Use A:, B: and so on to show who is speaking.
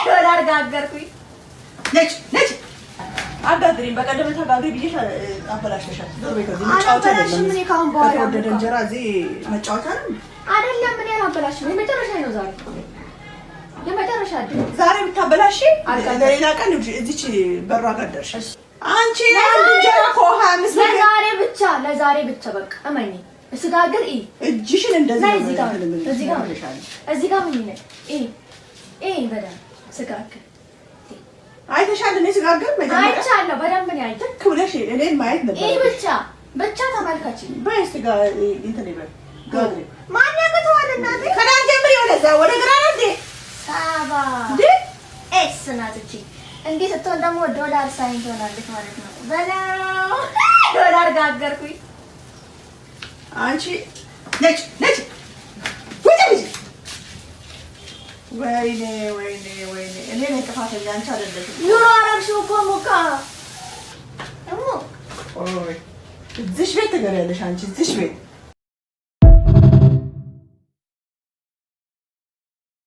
A: ዶላር ጋገርኩኝ።
B: ነጭ ነጭ አጋግሪም። በቀደም ተጋግሪ ብዬሽ አበላሽተሻል። ዞር በይ ከዚህ። መጫወቻ አይደለም።
A: አላበላሽም እኔ ከአሁን በኋላ።
B: በተወደደ እንጀራ እዚህ መጫወቻ ነው።
A: አይደለም፣ እኔ አላበላሽም። የመጨረሻ ነው ዛሬ፣ የመጨረሻ አይደል?
B: ዛሬ ብታበላሽ ለሌላ ቀን እዚች በሯ ጋር ደርሽ። አንቺ አንድ እንጀራ እኮ 25 ብር።
A: ለዛሬ ብቻ፣ ለዛሬ ብቻ በቃ እመኚ። ስጋግር ኢ
B: እጅሽን እንደዚህ
A: ነይ
B: ነው
A: እዚህ ጋር
B: የምልሽ።
A: እዚህ ጋር እዚህ ጋር ምን ነይ ኢ ኢ በደንብ ስጋግር።
B: አይተሻል። እኔ ስጋግር መጀመሪያ
A: አይቻለሁ፣ በደንብ ነው ያየሁት።
B: ልክ ብለሽ እኔን ማየት ነበር።
A: ኢ ብቻ ብቻ ተመልከቺ።
B: በይ እስኪ እንትን ይበል ጋግሪ።
A: ማን ያቅተዋል እናቴ?
B: ከዳር ጀምሪ፣ ወደዛ ወደ ግራ ነው እንዴ?
A: ሳባ
B: እንዴ?
A: S ናት እቺ። እንዲህ ስትሆን ደግሞ dollar sign ትሆናለች ማለት ነው። በለው ዶላር ጋገርኩኝ።
B: አንቺ ነጭ ነጭ ውጭ ልጅ። ወይኔ ወይኔ ወይኔ! እኔ ነኝ ጥፋተኛ፣ አንቺ አይደለሽም።
A: ኑሮ አረግሽው እኮ ሙካ እሙ።
B: ኦይ እዚሽ ቤት ትገሪያለሽ አንቺ እዚሽ ቤት።